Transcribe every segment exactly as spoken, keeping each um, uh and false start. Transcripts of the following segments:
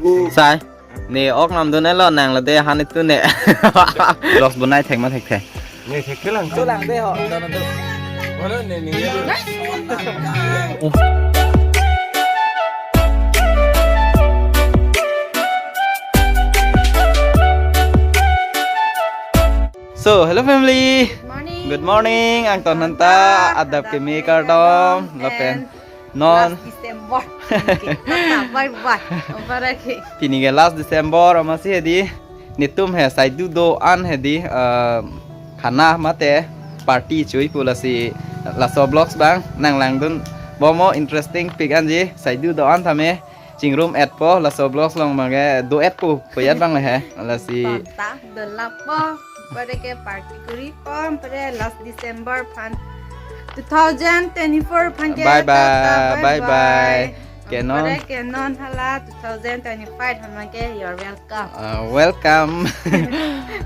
Sai, ne ok namdun-et lo, nang lo de han itu ne. Vlogs bonai thek ma thekthe. Ne thek lang. Cho lang de ho, don don. Mana ne ne. So, hello family. Morning. Good morning. Angton hanta, adap keme kardom. Lapen non. Last December. Bye bye. Pini ke last December, amatsi hedi netum he saidu do-an hedi, eh, khana mate party chui pu lasi laso vlogs abang nang langdun bom o, interesting pik anji, saidu do-an tame chingrum-etpo, laso vlogs along abangke do-etpo, puyat abang le he. Lasi tonta dolapo, pare ke party kuri pom, pare last December aphan, two thousand twenty-four aphan ke bye bye, tata, bye bye. Ke non. Pare ke non hala two thousand twenty-five aphan ke, you're welcome. Ah, welcome.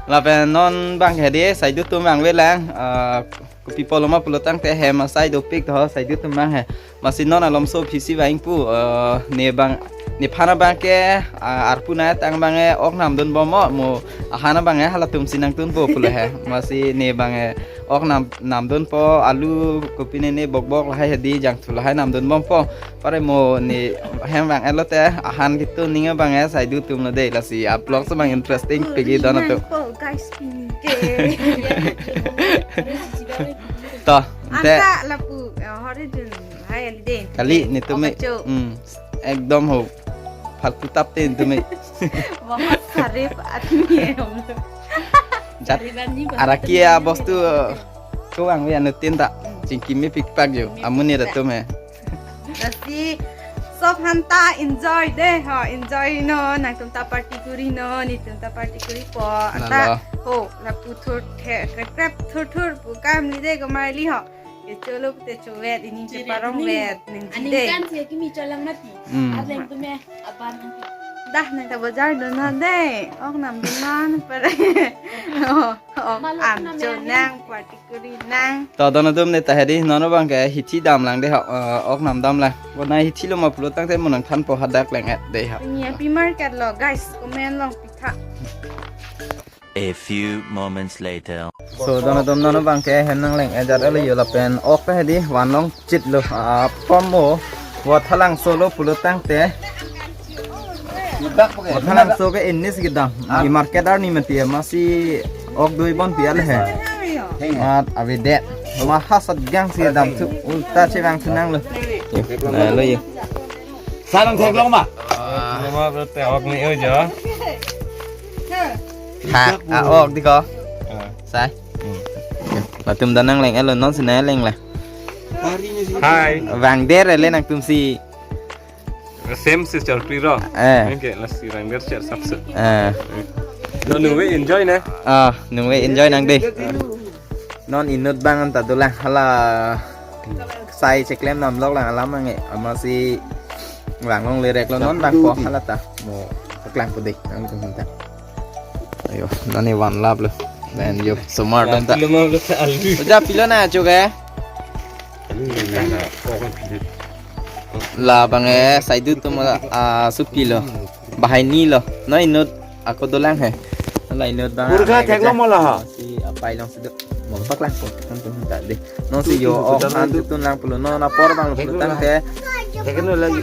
Lapen non abang hedi saidu atum vangve lang, ah, kopi pulo ma pulo tangte hem asai dopik tho saidu atum abang he. Amatsi non alomso aphi si vang pu, eh, ne abang, nephan abangke, ah, arpu nai tang abangke ok namdun bom o, mo ahan abangke halatum si nangtunpo pulo he. Amatsi ne abangke ok nam, namdunpo, alu kopi ne ne bokbok lahai hedi jangthu lahai namdun bompo. Pare mo ne hem vang-et lote ahan kitu ning abangke saidu atum lo de, lasi vlogs abang interesting pik-i don atum. Nangpo, guys, pini ke. To, te. Anta lapu, eh, hore dun, hai ali de. Kali netum me. Oke, cho. Hmm, ekdom ho. Faltu tapte netum me. बहुत शरीफ आदमी है हम लोग। Jat araki ya bostu, eh, ko vangve anuttin ta. Chingki mepikpak jo. Amonit atum he. Lasi sob aphan ta enjoy de ho, enjoy non, nangtum ta party kuri non, netum ta party kuri po. Anta lalo. Ho, lapu thur the, krep krep thur thur pu kam li de ko marli ho. Ke cholo pute chovet, ini ke parong vet, nang ji de. Aningkan si kimi cholang mati. Hmm. Arleng tume aban. Dah nang ta bazar dun non de. Ok namdun non pare. Oh, ok, malu am nam cho ya, nang party kuri nang. To don atum ne ta hedi, non abangke hithi dam lang de ho, eh, ok namdam lang. Bonai hithi lo ma pulo tangte mo nangthanpo, hadak leng-et de ho. Ini happy market lo, guys, comment long pitha. A few moments later. So, don atum non abangke hem nangleng-et jat lo yo lapen ok ta hedi van long chit lo, ah, pom mo. Vot halang solo pulo tangte. Vot halang so ke inis kedam. I market arni mati amatsi ok dui bon pial he. Mat avedet. Ma hasat gang si dam thu ulta chevang thu nang lo. Yo, na lo yo. Salam theklong ma. Nama berarti awak ni aja. Ha, ah, ok di ko. Ah. Sai. Hmm. Latum ta nangleng-et lo, non si nangleng le. Hai. Vangdet le nangtum si. Same si char pri ro. Eh. Oke, lasi vangdet char sapse. Eh. No, nungve enjoy ne. Ah, nungve enjoy nang de. Non inut abang anta dolang hala sai cheklem nam lok lang alam ange, amatsi vang longle rek lo non abangpo hala ta mo paklang pu de nangtum ta. Ayo, nani van lap lo. Then yo, somar dam ta. Pilo ma lo ta alu. Uja pilo na chu ke? Labang eh, saidu atum, ah, supi lo. Bahai ni lo. No inut ako dolang he. La inut abang. Kurga thek lo mo la ha. Si apai long si do. Mo paklang po. Nangtum ta de. Non si yo ok an tutun lang pulo. Non apor abang pulo tangte. Thek lo lagi.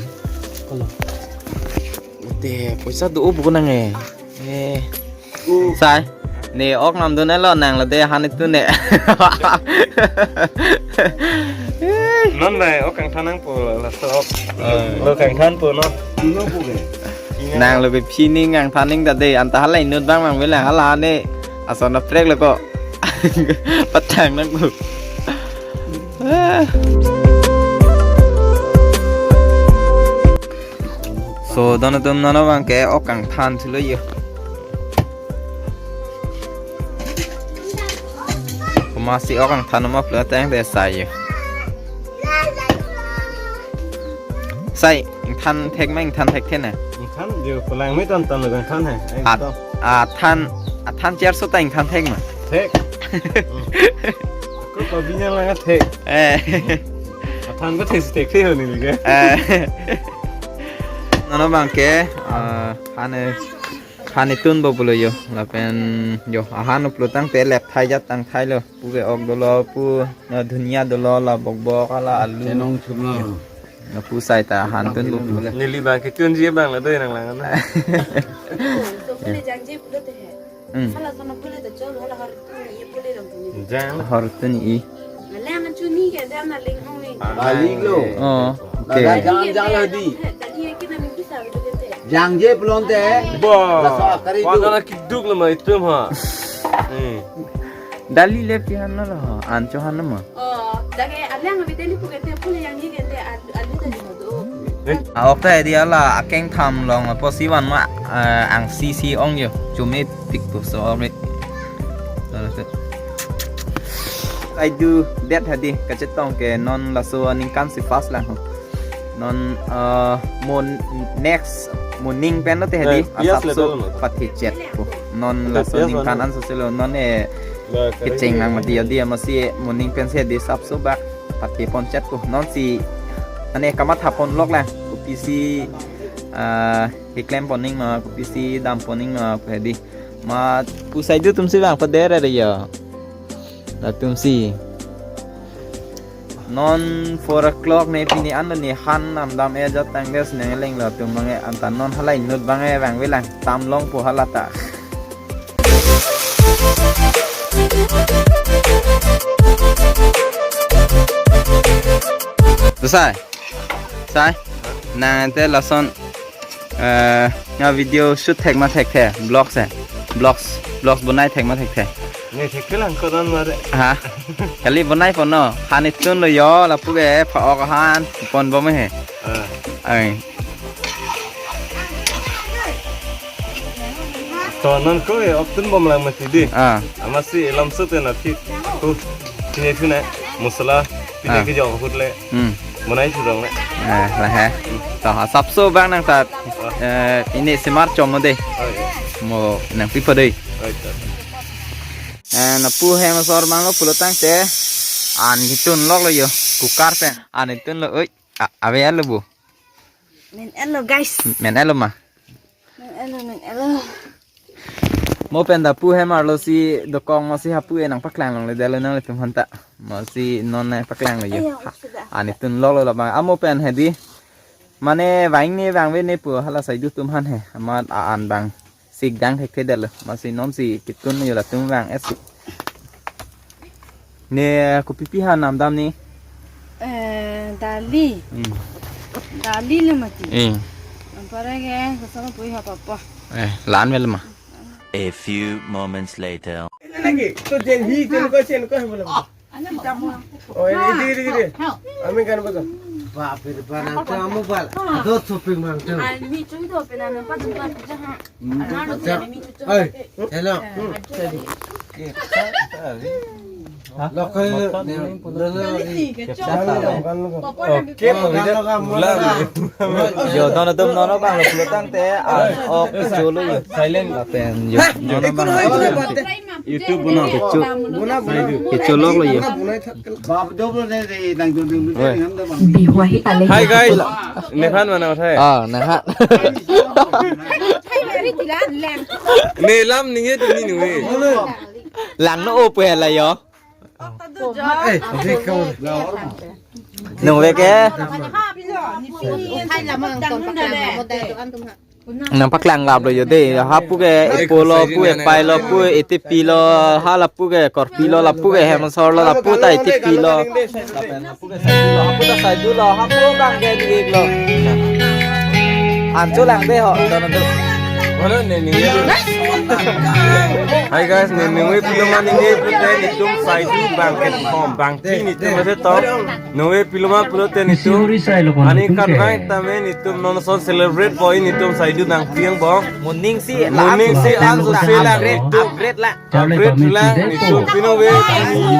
Te, poisa do-o buku nang eh. Eh. Sai. Ne ok namdun-et lo, nang lo de han itu ne. Non nai ok kangthan nangpo laso ok. Eh. Lo kangthanpo non. Nang lo ke pini kangthan ning ta de, anta hala inut abang mang bela hala ne. Ason aprek lo ko. Patang nangpo. So, don atum non abangke ok kangthan thulo yo. Komatsi ok kangthan ma pulo tangte sai yo. Sai, ingthan thek ma, ingthan thekthe na? Ingthan jo pulang me ton ton lo ingthan he. At, athan, athan cherso ta ingthan thek ma? Thek. Hmm. Ako pabinya lang thek. Eh. Athan ko thek thekthe ho ni ke. Eh. Non abangke, Ah, han, han itunpo pulo yo. Lapen yo, ahan pulo tangte lep thai jat tang thailo. Pu ke ok dolo, pu, no, dhunia dolo, la bokbok, la alu. Chenong chumlo. No, pu sai ta han tunpo pulo. Neli bang kitunji bang la doi nang lang na. Hmm. Jang. Hor tuni i. Aling lo. Oh, okay. Jang, jang lo di. Jangje pulote. Bo. Laso akari wana tu. Kiduk lo ma itum ha. Hmm. Dali le pi han lo, an cho han ma. Oh, dage alang abi dali pu kete pule yang ni kete al-, alu dali mo do. Eh? Ah, ok ta di ala akeng tham long apotsi van ma, eh, angsi si ong yo. Chumi pik tu so ri. Lalu tu. Ai du det hadi kachetong ke non laso aningkan si first lang ho. Non, eh, mon next moning pen lo te hadi. Eh, yes, asap so level lo. Pathi chet ko. Non laso ningkan an so selo non, eh, kecheng nang mati adi amatsi moning pen si hadi asap so bak pathi pon chet ko. Non si ane kamatha pon lok lang. Kopisi, ah, keklem pon ning ma, kopisi dam pon ning ma, hadi. Ma pu Saidu atum si bang pader re ya. Latum si. Non four o'clock ne pini an ne han nam dam e jat tang des ne leng latum bang e anta non halai nut bang e bang velang tam longpo halata. Tu sai. Sai. Nang ante lason, eh, nga video shoot thek ma thekthe, vlogs e. Vlogs, vlogs bonai thek ma thekthe. Ne thek lang koran mare. Ha? Kali bonai pon no. Han itunlo yo, lapu ke pha-ok han pon bom he. Ah. Ai. To non ko e ok tun bom lang mati di. Ah. Amatsi elam sut na phi. Tu. Pine pine. Masala. Pine Ah. Ke jo hut le. Hmm. Bonai churong le. Eh, la he. To, asap so bang nang tat. Ah. Eh, ini semar chom de. Oh, iya. Mo nang pipo de. Oh, iya. Eh, na pu hem asor bang lo pulo tangte. An kitun lok lo yo. Kukar pen. An kitun lo, oi. A-, ave alo bu. Men alo, guys. Men alo ma. Men alo, men alo. Mo pen ta pu hem arlo si dokong mo si hapu e nang paklang longle detlo nanglitum aphanta. Mo si non nang paklang lo yo. Ayo, ha, sudah. An kitun lok lo labang. Amo pen hedi. Mane vang ne vangve ne pu hala Saidu atum han he. Amat a-an bang. Sik dang thekthe detlo. Amatsi non si kitun yo latum vang esi. Ne kopi pi han nam dam ni? Eh, dali. Hmm. Dali le mati. Eh. Ampara ke kosong pui ha papa. Eh, lan vel ma. A few moments later. Lagi, to jen hi, jen ko, jen ko, bola. Oh, ini, ini, ini, ini. Amin kan betul. Bape, bana to amu bal. Ado shopping mang to. Ai, mi chung to pena na pa chung pa cha ha. Oi, hello. Lokal ni, ni, ni, ni. Oke, ulang. Yo, non atum non bang lo pulo tangte, ah, ok, cholo yo. Silent. Lapen yo, non bang lo. YouTube bono. Kecho. Kecho lok lo yo. Bap dop lo ne, ne, nang dun dun dun, Oi. Nang dun dun. Bihuahi tale. Hi guys. Nephan mana uthai? Ah, naha. Ne lam ni ye tu ni nu ye. Lang no o pu hela yo. Eh, dekho. Nung ve ke? Nang paklang lap lo yo de, hapu ke epo lo pu, epai lo pu, etepi lo, ha lapu ke korpi lo, lapu ke hemsor lo, lapu ta etepi lo. Hapu ta Saidu lo, hapu bang ke dik lo. Ancho lang de ho, dono do. Hi guys, ne ningve piloma ningve pulote netum Saidu bangkethom, bangphli netum ase to. Ningve piloma pulote netum. Ani karnai tame netum non ason celebrate boi netum Saidu bangphli angbong. Moning si, moning si an so se lang netum. Upgrade lang. Upgrade lang netum pino ve,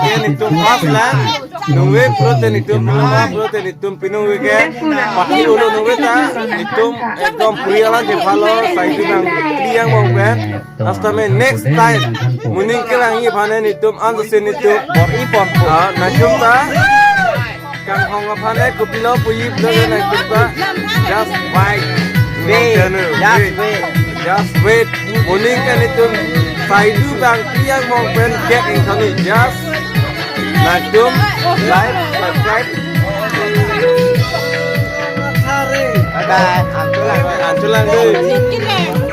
ke netum pas lang. Ningve pulote netum piloma pulote netum pino ve ke. Pati ulo ningve ta netum ekdom puri alam chephalo Saidu bangphli angbong pen. Hasta me next time moning kelang i aphan netum an so se netum bor-i pon. Ah, nangtum ta kanghong aphan kopilo puji pulo nangtum ta just bye. Wait, just wait. Just wait. Moning ke nelitum saidu bang tiang mong pen get in kami. Just nangtum like, subscribe. Bye bye. Antulang. Antulang deh.